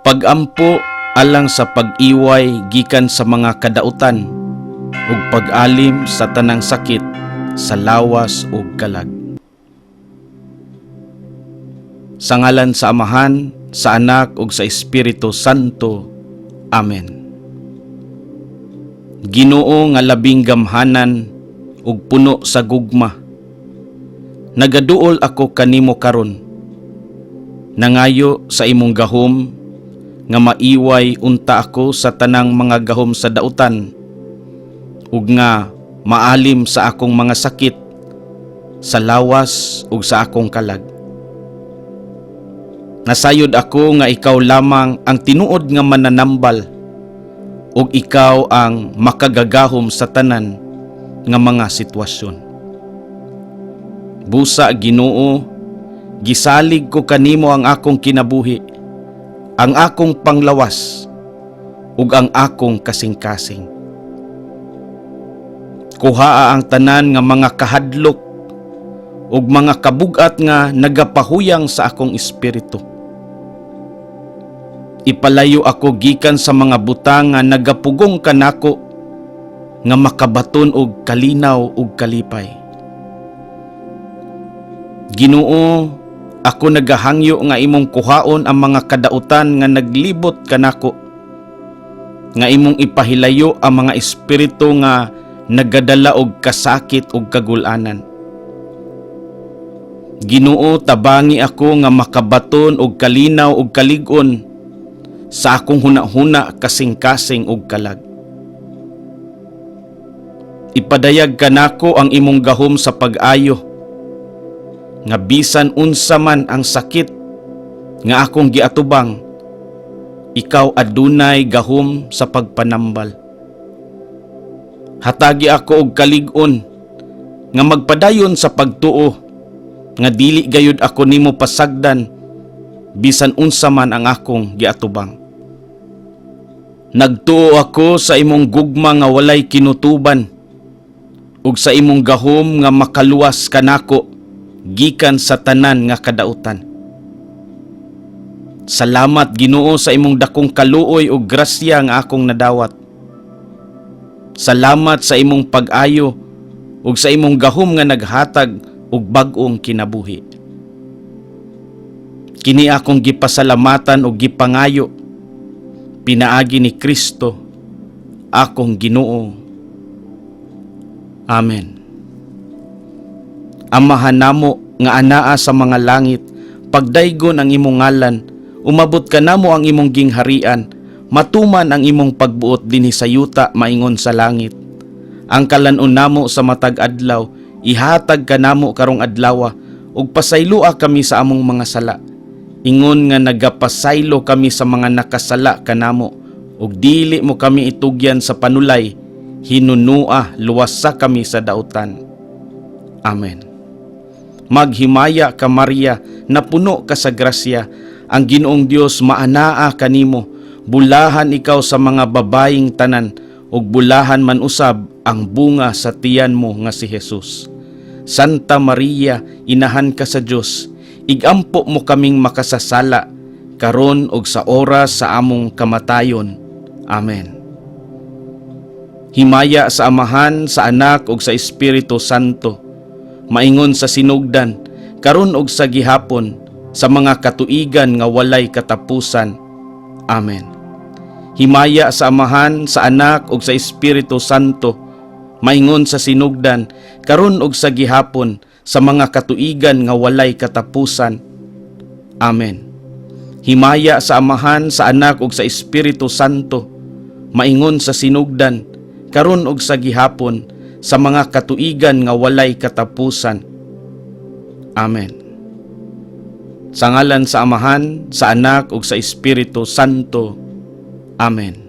Pagampo alang sa pag-iway gikan sa mga kadautan ug pag-alim sa tanang sakit sa lawas ug kalag. Sa ngalan sa Amahan, sa Anak ug sa Espiritu Santo. Amen. Ginoo nga labing gamhanan ug puno sa gugma, nagaduol ako kanimo karon. Nangayo sa imong gahom nga maiway unta ako sa tanang mga gahom sa dautan ug nga maalim sa akong mga sakit sa lawas ug sa akong kalag. Nasayod ako nga ikaw lamang ang tinuod nga mananambal ug ikaw ang makagagahom sa tanan nga mga sitwasyon. Busa, Ginoo, gisalig ko kanimo ang akong kinabuhi, ang akong panglawas ug ang akong kasing-kasing. Kuhaa ang tanan nga mga kahadlok ug mga kabugat nga nagapahuyang sa akong espiritu. Ipalayo ako gikan sa mga butang nga nagapugong kanako nga makabaton og kalinaw ug kalipay. Ginoo, ako nagahangyo nga imong kuhaon ang mga kadautan nga naglibot kanako, nga imong ipahilayo ang mga espiritu nga nagadala og kasakit ug kagulanan. Ginoo, tabangi ako nga makabaton og kalinaw ug kalig-on sa akong hunahuna, kasing-kasing ug kalag. Ipadayag kanako ang imong gahom sa pag-ayo nga bisan unsa man ang sakit nga akong giatubang, ikaw adunay gahom sa pagpanambal. Hatagi ako og kalig-on nga magpadayon sa pagtuo nga dili gayud ako nimo pasagdan bisan unsa man ang akong giatubang. Nagtuo ako sa imong gugma nga walay kinutuban ug sa imong gahom nga makaluwas kanako gikan sa tanan nga kadautan. Salamat, Ginoo, sa imong dakong kaluoy ug grasya nga akong nadawat. Salamat sa imong pag-ayo ug sa imong gahom nga naghatag og bag-ong kinabuhi. Kini akong gipasalamatan ug gipangayo pinaagi ni Kristo akong Ginoo. Amen. Amahan namo nga anaa sa mga langit, pagdaygon ang imong ngalan, umabot kanamo ang imong gingharian, matuman ang imong pagbuot dinhi sa yuta maingon sa langit. Ang kalan-on namo sa matag adlaw, ihatag kanamo karong adlawa, ug pasayloa kami sa among mga sala, ingon nga nagapasaylo kami sa mga nakasala kanamo, ug dili mo kami itugyan sa panulay, hinunua luwasa kami sa dautan. Amen. Maghimaya ka, Maria, napuno ka sa grasya, ang Ginoong Dios maanaa kanimo, bulahan ikaw sa mga babayeng tanan, ug bulahan man usab ang bunga sa tiyan mo nga si Jesus. Santa Maria, inahan ka sa Dios, igampo mo kaming makasasala, karon ug sa oras sa among kamatayon. Amen. Himaya sa Amahan, sa Anak ug sa Espiritu Santo, maingon sa sinugdan, karon ug sa gihapon, sa mga katuigan nga walay katapusan. Amen. Himaya sa Amahan, sa Anak ug sa Espiritu Santo, maingon sa sinugdan, karon ug sa gihapon, sa mga katuigan nga walay katapusan. Amen. Himaya sa Amahan, sa Anak ug sa Espiritu Santo, maingon sa sinugdan, karon ug sa gihapon, sa mga katuigan nga walay katapusan. Amen. Sa ngalan sa Amahan, sa Anak ug sa Espiritu Santo. Amen.